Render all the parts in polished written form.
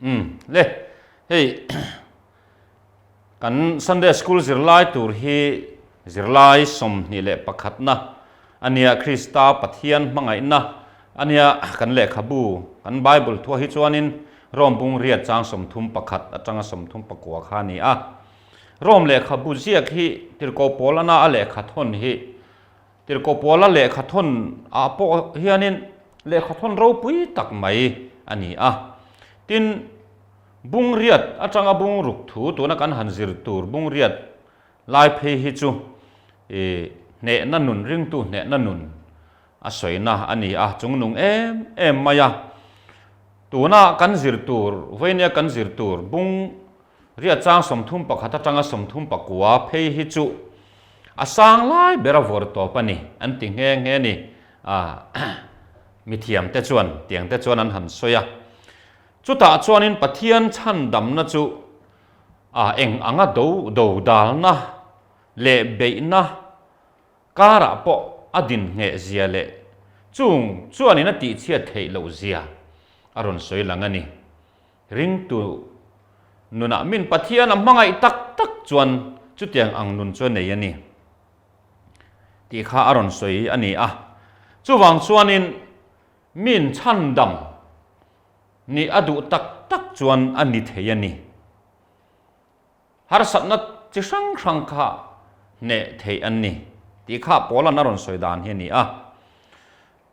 Umm le, hei kan Sunday School zirlai tur hi zirlai 21na a nia, Krista Pathian hmangaihna a nia, kan lehkhabu, kan Bible thuah hi chuanin Rome bung riat chang 31 atanga 39 kha a ni a. Rome lehkhabu ziak hi Tirhkoh Paulana a lehkha thawn hi Tirhkoh Paula lehkha thawn ah pawh hianin lehkha thawn ropui tak mai a ni a. Tin, bung riat atanga bung ruk thu tuna kan han zir tur bung riat lai phei hi chu ih hnehna nun, ringtu hnehna nun a sawina a ni a, chungnung em em mai a. Tuna kan zir tur, vawinia kan zir tur bung Riat chang 31 atanga 39 phei hi chu a sang lai ber a vawr tawp a ni an ti nghe nghe ni. A mithiam te chuan tiang te chuan an han sawi a. Chutah chuanin Pathian chhandamna chu a eng anga do do dalna leh beihna karah pawh a din ngheh zia leh chung chuanin a tihchhiat theih loh zia a rawn sawi lang a ni. Ringtu nunah min Pathian a hmangaih tak tak chuan chutiang ang nun chu a nei a ni tih kha a rawn sawi a ni a. Chuvang chuanin min chhandam nih a duh tak tak chuan a ni thei a ni. Harsatna chi hrang hrang kha hneh theih an ni tih kha Paula'n a rawn sawi dan hi a ni a.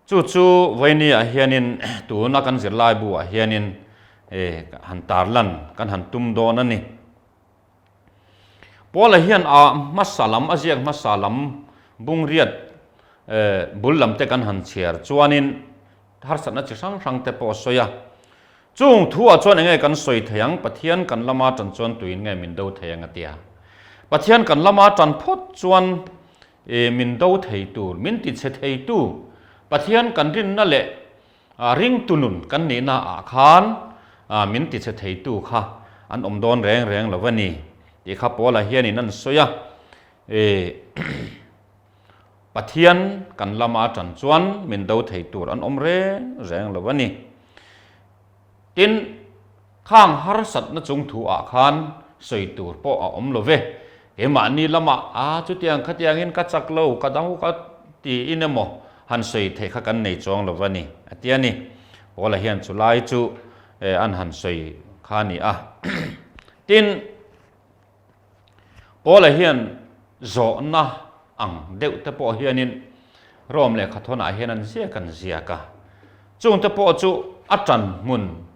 Chu chu Vawinia hianin tuna kan zirlai buah hianin han tarlan kan han tum dawn a ni. Paula hian a hmasa lam, a ziak hmasa lam bungriat bul lam te kan han chhiar chuanin harsatna chi hrang hrang te pawh a sawi a. Chung thuah chuan enge kan sawi thei ang, Pathian kan lama tan chuan tuin nge min do thei ang a tia. Pathian kan lama tan phawt chuan E min do thei tur, min ti chhe thei tu, Pathian kan rinna leh ringtu nun kan nihna ah khan min ti chhe thei tu kha an awm dawn reng reng lo a ni tih kha Paula hianin an sawi a. E Pathian kan lama tan chuan min do thei tur an awm reng reng lo a ni. Tin, khang harsatna chung thu ah khan sawi tur pawh a awm lo ve. Keimahni lamah a chutiang khatiangin ka chak lo, ka dang ka tiin emaw han sawi theih kha kan nei chuang lo va ni, a ti a ni. Paula hian chulai chu an han sawi kha a ni a. Tin, Paula hian zawhna ang deuh te pawh hianin Rome lehkhathawnah hian an ziak an ziak a. Chungte pawh chu a tan hmun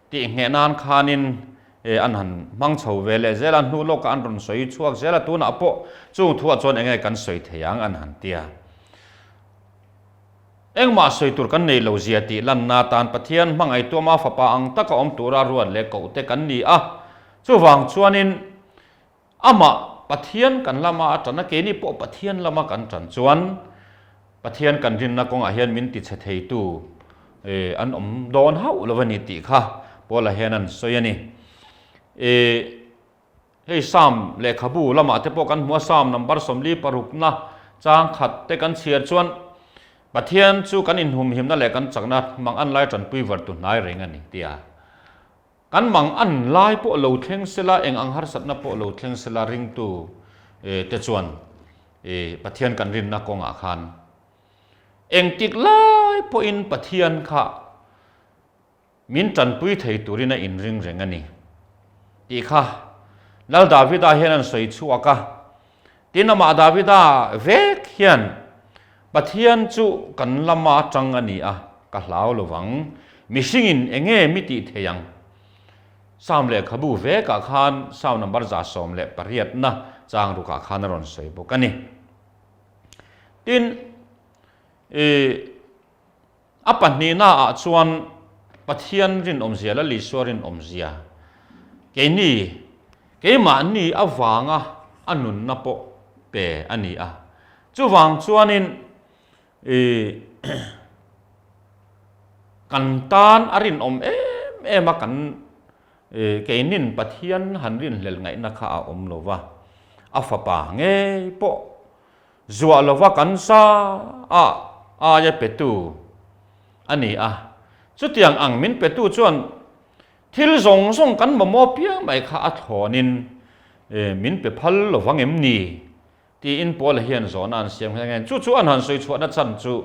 Tih ngheh nan khanin an han hmang chho ve leh zel a, hnu lawkah an rawn sawi chhuak zel a, tunah pawh chung thuah chuan enge kan sawi thei ang an han ti a. Engmah sawi tur kan nei lo zia tih lanna atan Pathian hmangaihtuama fapa ang taka awm tura ruat leh koh te kan ni a, chuvang chuanin Amah Pathian kan lama a tan a, keini pawh Pathian lama kan tan chuan Pathian kan rinna kawngah hian min tichhe theitu an awm dawn hauh lo a ni tih kha Paula hian an sawi a ni. Hei Psalm lehkhabu lamah te pawh kan hmu a, Psalm number 46na chang khat te kan chhiar chuan Pathian chu kan inhumhimna leh kan chakna hmang an lai tanpui vartu hnai reng a ni tia. Kan mang an lai pawh lo thleng sela, eng ang harsatna pawh lo thleng sela ringtu te chuan Pathian kan rinna kawngah khan engtik lai pawhin Pathian kha min tanpui thei turin a inring reng a ni tih kha Lal Davida hian an sawi chhuak a. Tin, amah Davida vek hian Pathian chu kan lama tang a ni a, ka hlau lo vang. Mihringin enge mi tih thei ang? Psalm lehkhabu vekah khan Psalm number 118 na chang rukah khan a rawn sawi bawk a ni. Tin, i a pahnihna ah chuan Pathian rinawmzia la Isua rinawmzia keini keimahni avanga a nunna pawh pe a ni a. Chuvang chuanin i kan tan a rinawm em em a kan keinin Pathian han rinhlel ngaihna kha a awm lo va, a fapa ngei pawh Zuah lova kan sa a aia petu a ni a. Chutiang ang min petu chuan Thil zawng zawng kan mamawh piang mai kha a thlawnin min pe phal lo vang em ni? Tiin Paula hian zawhna an siam nghe nghe. Chu chu an han sawi chhuahna chhan chu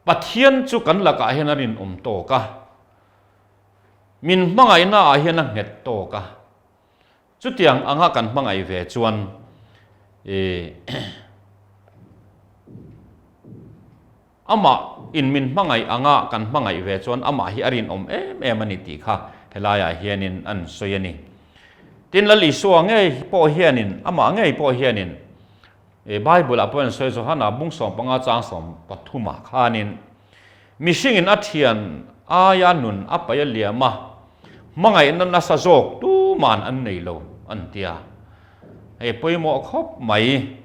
Pathian chu kan lakah hian a rinawm tawk a, min hmangaihna ah hian a nghet tawk a. Chutiang anga kan hmangaih ve chuan i amah in min hmangaih anga kan hmangaih ve chuan amah hi a rinawm em em a ni tih kha helaiah hianin an sawi a ni. Tin Lal Isua ngei pawh hianin amah ngei pawh hianin i Bible ah pawh an sawi Johana bung 15 chang 13 ah khanin Mihringin a thian aia nun a paih a liam a, hmangaihna nasa zawk tuman an nei lo, an ti a. Hei pawimawh khawp mai.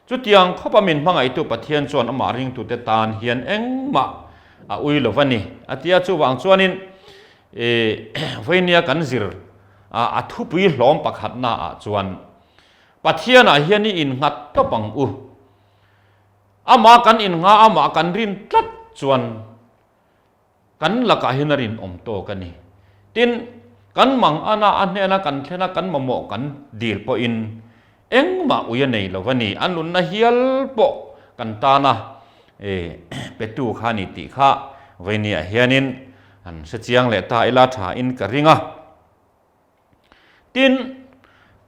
Chutiang khawpa min hmangaihtu Pathian chuan amah ringtute tan hian engmah a ui lo va ni, a ti a. Chuvang chuanin i veinia kan zir a thupui hlawm pakhatnaah chuan Pathianah hian i innghat tawp ang u. Amah kan innghah, amah kan rin tlat chuan kan lakah hian a rinawm tawk a ni. Tin, kan mang ana, a hnena kan thlena kan mamawh kan dil pawhin engmah ui a nei lo a ni. A nunna hial pawh kan tana petu kha a ni tih kha vawinia hianin han hre chiang leh ta ila thain ka ring a. Tin,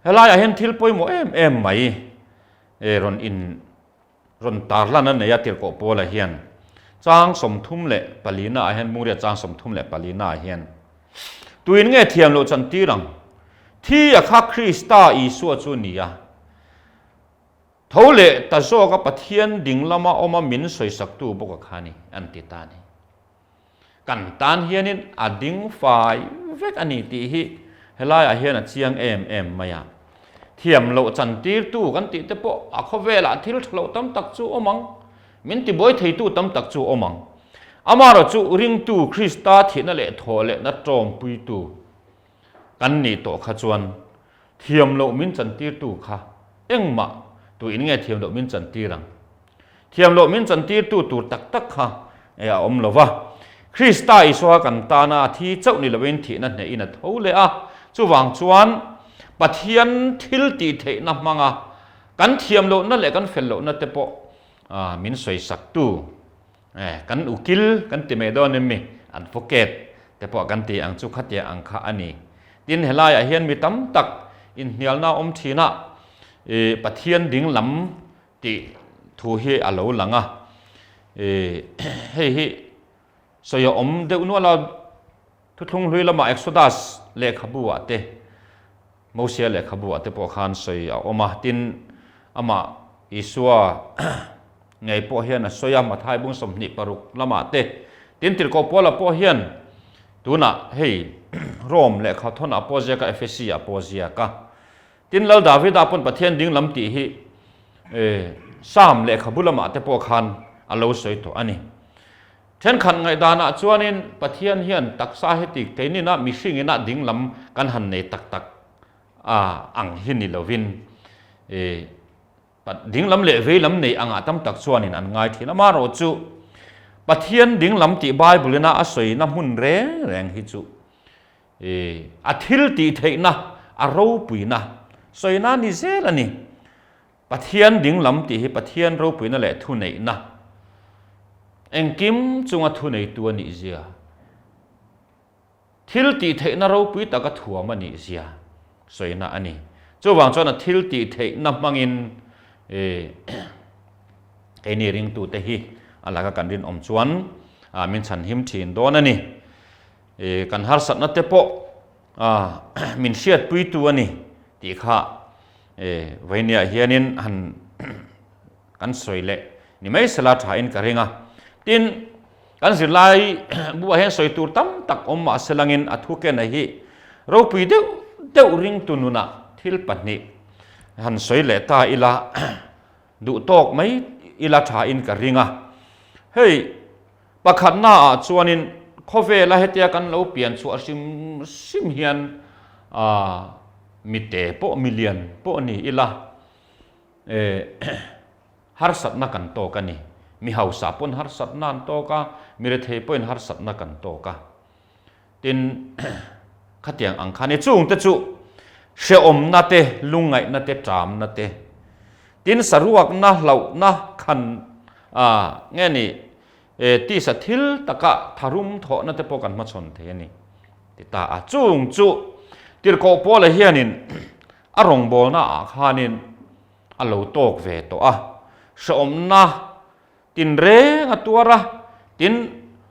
helaiah hian thil pawimawh em em mai rawn in rawn tarlan a nei a tirhkoh Paula hian chang 34 ah hian Mungriat chang 34 ah hian tuin nge thiam loh chan tir ang? Thi a kha Krista Isua chu ni a, tho leh ta zawk a Pathian ding lama awm a min sawisaktu bawk a kha ni an ti ta a ni. Kan tan hianin a ding fai vek a ni tih hi helaiah hian a chiang em em mai a. Thiam loh chantirtu kan tih te pawh a khawvelah thil tha loh tam tak chu awm ang, min tibuai theitu tam tak chu awm ang. Amaherawhchu ringtu Krista thihna leh thawh lehna tawmpuitu kan nih tawh kha chuan thiam loh min chantirtu kha engmah tuin nge thiam loh min chantir ang? Thiam loh min chantirtu tur tak tak kha e a awm lo va. Krista Isua kan tana a thi chauh ni loin thihna hnehin a tho leh a. Chuvang chuan Pathian thil tih theihna hmanga kan thiam lohna leh kan fel lohna te pawh min sawisaktu kan ukil kan ti mai dawn em mi? Advocate te pawh kan ti ang chu khatia ang kha a ni. Tin helaiah hian mi tam tak inhnialna awm thin a, Pathian ding lam Tih thu hi a lo lang a, ih hei hi sawi a awm deuh nual a, thuthlung hlui lamah Exodus lehkhabu ah te, Mosia lehkhabu ah te pawh khan sawi a awm a, tin amah Isua ngei pawh hian a sawi a, Mathai bung 26 lamah te, tin Tirhkoh Paula pawh hian tunah hei Rome lehkha thawnah pawh a ziak a, Ephesi ah pawh a ziak a. Tin, Lal Davida pawn Pathian ding lam tih hi Psalm lehkhabu lamah te pawh khan a lo sawi tawh a ni. Thenkhat ngaihdanah chuanin Pathian hian taksa heti keinina mihringina ding lam kan han nei tak tak a ang hi ni lovin ding lam leh vei lam nei angah tam tak chuanin an ngai thin. Amaherawhchu Pathian ding lam tih Bible-ina a sawina hmun reng reng hi chu I a thil tih theihna, a ropuina sawina ni zel a ni. Pathian ding lam tih hi Pathian ropuina leh thuneihna, engkim chunga thuneitu a nih zia, thil tih theihna ropui taka thuam a nih zia sawina a ni. Chuvang chuan a thil tih theihna hmangin i keini ringtute hi a laka kan rinawm chuan min chhanhim thin dawn a ni. I kan harsatna te pawh min hriatpuitu a ni tih kha vawinia hianin han kan sawi leh ni mai sela thain ka ring a. Tin, kan zirlai buah hian sawi tur tam tak awm mah selangin a thukena hi ropui deuh deuh ringtu nunah thil pahnih han sawi leh ta ila duh tawk mai ila thain ka ring a. Hei Pakhatnaah chuanin khawvela hetia kan lo pian chhuah hrim hrim hian mite pawh milian pawh ni ila harsatna kan tawk a ni. Mi hausa pawn harsatna an tawk a, mi rethei pawhin harsatna kan tawk a. Tin. Khatiang ang kha ni. Chungte chu hrehawmna te, lungngaihna te, ṭamna te, tin saruakna, hlauhna, khan nge ni tisa thil taka tharum thawhna te pawh kan hmachhawn thei a ni ti ta a. Chung chu Tirhkoh Paula hianin a rawngbawlna ah khanin a lo tawk ve tawh a, hrehawmna Tinreng a tuar a, tin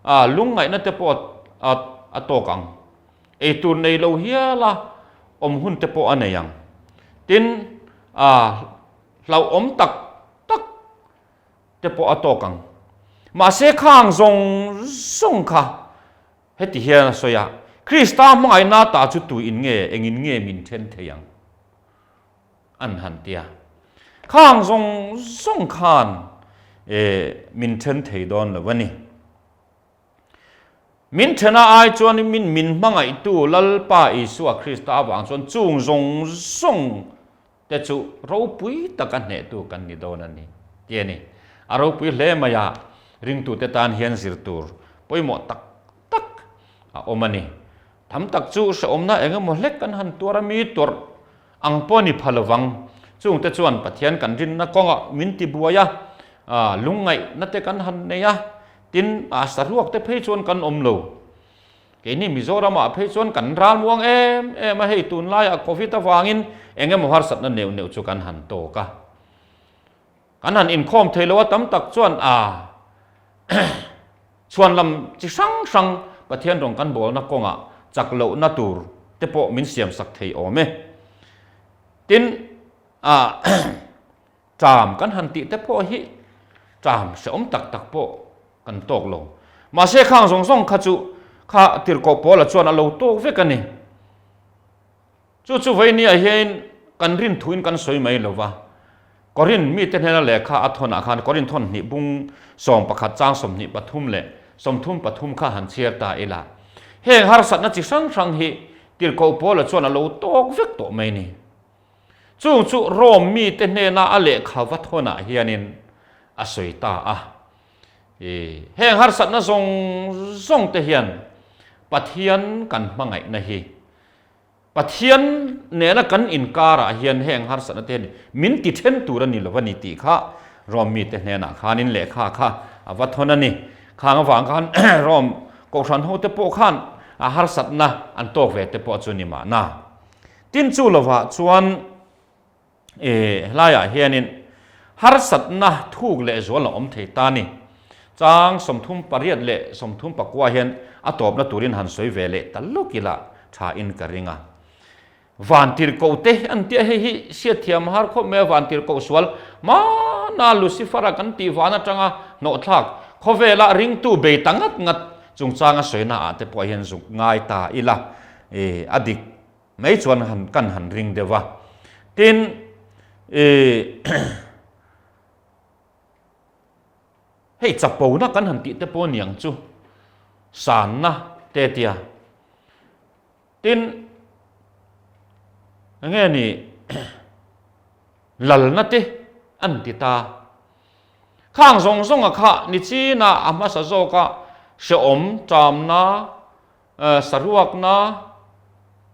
lungngaihna te pawh a tawk ang. Eitur nei lo hial a awm hun te pawh a nei ang. Tin, hlauhawm tak tak te pawh a tawk ang. Mahse khang zawng zawng kha heti hian a sawi a, Krista hmangaihna ta chu tuin nge, engin nge min then thei ang? An han ti a. Khang zawng zawng khan min then thei dawn lo a ni. Min thena ai chuan min min hmangaihtu Lalpa Isua Krista avang chuan chung zawng zawng te chu ropui taka hnehtu kan ni dawn a ni ti a ni. A ropui hle mai a, ringtute tan hian zir tur pawimawh tak tak a awm a ni. Tham tak chu hrehawmna eng emaw hlek kan han tuar a mi tuarh ang pawh ni pha lovang. Chungte chuan Pathian kan rinna kawngah min ti buai a, lungngaihna te kan han nei a, tin a saruak te phei chuan kan awm lo. Keini Mizoramah phei chuan kan ralmuang em em a, hei tunlaiah Covid avangin eng emaw harsatna neuh neuh chu kan han tawk a. Kan han inkhawm thei lo a tam tak chuan a chhuan lam chi hrang hrang Pathian rawng kan bawlna kawngah chak lohna tur te pawh min siam sak thei awm e. Tin, a ṭam kan han tih te pawh hi ṭam hrehawm tak tak pawh kan tawk lo. Mahse khang zawng zawng kha chu kha tirhkoh Paula chuan a lo tawk vek a ni. Chu chu vawinia hian kan rin thuin kan sawi mai lo va, Korin mite hnena lehkha a thawnah khan Korin thawn hnih bung 11 chang 23 leh 33 kha han chhiar ta ila. Heng harsatna chi hrang hrang hi Tirhkoh Paula chuan a lo tawk vek tawh mai ni. Chung chu Rome mite hnena a lehkha va thawnah hianin a sawi ta a. Heng harsatna zawng zawng te hian Pathian kan hmangaihna hi Pathian nena kan inkarah hian heng harsatna te hian min ti then tur a ni lo a ni tih kha Rom mite hnenah khanin lehkha kha a va thawn a ni. Khang avang khan Rom kohhran hote pawh khan a harsatna an tawk ve te pawh chu ni mahna. Tin chu lovah chuan E, helaiah hianin harsatna thuk leh zual a awm thei ta ni. Chang 38 leh 34 hian a tawpna turin han sawi ve leh ta lawk ila tha in ka ring a. Vantirhkoh te an tia hei hi hriatthiam har khawp mai a, vantirhkoh sual hmana Lucifer-a kan tih van atanga hnawhthlak khawvela ringtu bei ta ngat ngat chungchanga sawina ah te pawh hian zuk ngai ta ila e, a dik Mai chuan han kan han ring deuh a. Tin, ih hei chapona kan han tih te pawh niang chu sanna te tia. Tin, enge ni lalna te an ti ta. Khang zawng zawnga kha nichina a hmasa zawka hrehawm ṭamna Saruakna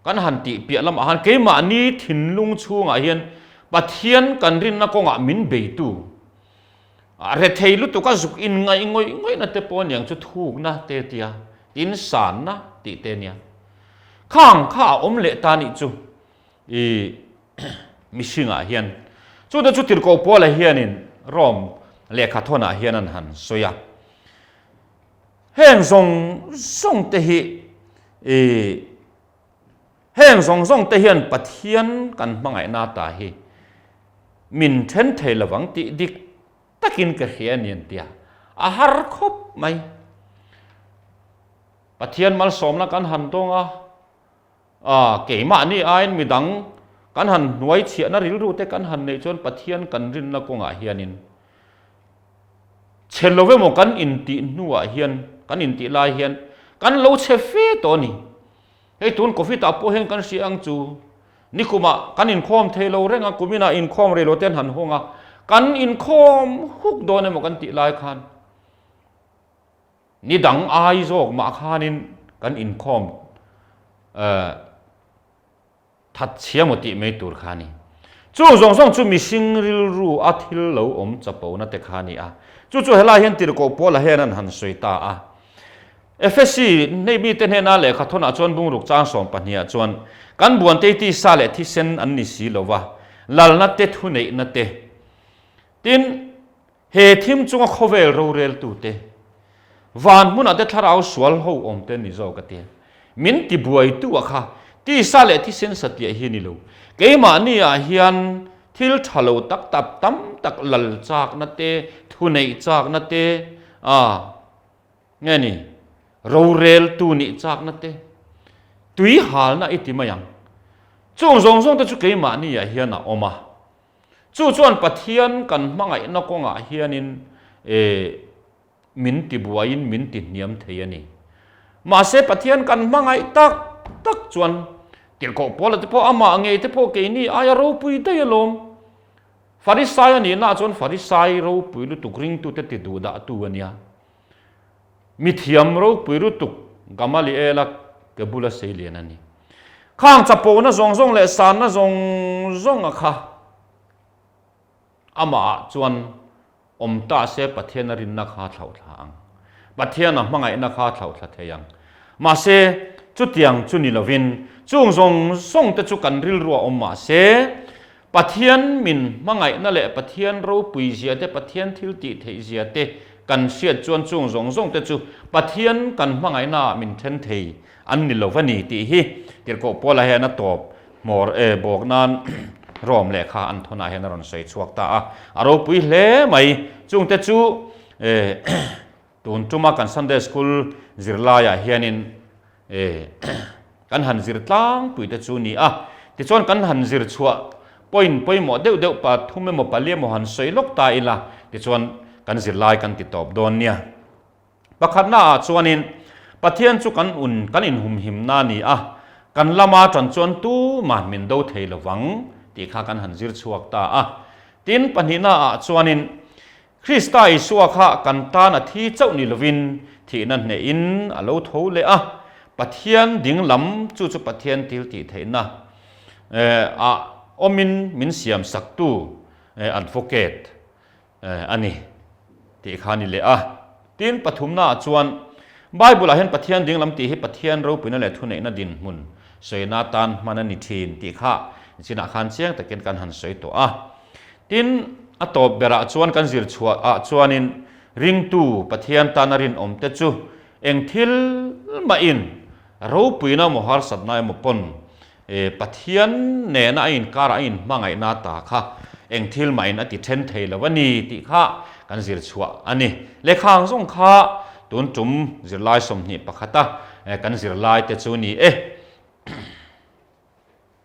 kan han tih piah lamah khan keimahni thinlung chhungah hian Pathian kan rinna kawngah min beitu rethei lutuk a zuk in ngaih ngawih ngawihna te pawh aniang chu thukna te tia tin sanna tih te ania. Khang kha a awm leh ta nih chu i mihringah hian chu te chu Tirhkoh Paula hianin Rome lehkha thawnah hian an han sawi a. Heng zawng zawng te hi i heng zawng zawng te hian Pathian kan hmangaihna ta hi min then thei lovang tih dik takin ka hria a ni an ti a, a har khawp mai. Pathian malsawmna kan han dawng a, a keimahni aiin midang kan han hnuai chhiahna rilru te kan han neih chuan Pathian kan rinna kawngah hianin Chhe lo emaw kan intih hnuah hian, kan intih lai hian kan lo chhe fe tawh a ni. Hei tun Covid ah pawh hian kan hria ang chu. Nikumah kan inkhawm thei lo reng a, kuminah inkhawm rei lo te an han hawng a, kan inkhawm huk dawn emaw kan tih lai khan ni dang ai zawk mah khanin kan inkhawm. Thatchhia maw tih mai tur kha a ni. Chung zawng zawng chu mihring rilru a thil lo awm chapona te kha a ni a. Chu chu helai hian tirhkoh Paula hian an han sawi ta a. Efesi hnei mite hnena lehkha thawnah chuan bungruk chang 12 ah chuan, Kan buantei tisa leh thisen an ni si lo va, lalna te thuneihna te, tin, He thim chunga khawvel roreltute, van hmunah te thlarau sual ho awm te ni zawk a ti. Min ti buaitu a kha tisa leh thisen satliah hi a ni lo. Keimahni ah hian thil tha lo tak tak tam tak lal chakna te, thuneih chakna te, a nge ni, roreltu nih chakna te, tui halna i ti mai ang. Chung zawng zawng te chu keimahni ah hian a awm a. Chu chuan Pathian kan hmangaihna kawngah hianin min tibuaiin min tihniam thei a ni. Mahse Pathian kan hmangaih tak tak chuan tirhkoh Paula te pawh amah ngei te pawh keini aia ropui daih alawm. Farisai a nihnaah chuan Farisai ropui lutuk ringtute ti duhdahtu a nia. Mithiam ropui lutuk Gamaliela ke bula seilian a ni. Khang chapona zawng zawng leh sanna zawng zawnga kha amahah chuan awm ta se Pathian a rinna kha thlauhthla ang. Pathian a hmangaihna kha thlauhthla thei ang. Mahse, chutiang chu ni lovin chung zawng zawng te chu kan rilru a awm mahse, Pathian min hmangaihna leh Pathian ropui zia te, Pathian thil tih theih zia te kan hriat chuan chung zawng zawng te chu Pathian kan hmangaihna ah min then thei an ni lo va ni tih hi Tirhkoh Paula hian a tawp hmawr e bawk nan Rom lehkha an thawn ah hian a rawn sawi chhuak ta a, a ropui hle mai. Chung te chu e Tun tuma kan Sunday School zirlaiah hianin kan han zir tlangpui te chu ni a, tichuan kan han zir chhuah point pawimawh deuh deuh pathum emaw pali emaw han sawi lawk ta ila, tichuan kan zirlai kan ti tawp dawn nia. Pakhatna ah chuanin Pathian chu kan un kan inhumhimna a ni a, kan lama tan chuan tuman min do thei lovang tih kha kan han zir chhuak ta a. Tin, pahnihna ah chuanin Krista Isua kha kan tan a thi chauh ni lovin thihna hnehin a lo tho leh a, Pathian ding lam chu chu Pathian thil tih theihna ah awmin min siam saktu advocate a ni tih kha a ni leh a. Tin, pathumna ah chuan Bible ah hian Pathian ding lam tih hi Pathian ropuina leh thuneihna dinhmun sawina atan hman a ni thin tih kha chinah khan chiang takin kan han sawi tawh a. Tin, a tawp berah chuan kan zir chhuah ah chuanin ringtu Pathian tana rinawmte chu eng thil mahin ropuina emaw harsatna emaw pawn Pathian nena a inkarah a inhmangaihna ta kha eng thil mahin a ti then thei lo a ni tih kha kan zir chhuah a ni. Lehkha ang zawng kha tun tum zirlai 21 a kan zirlaite chu ni e.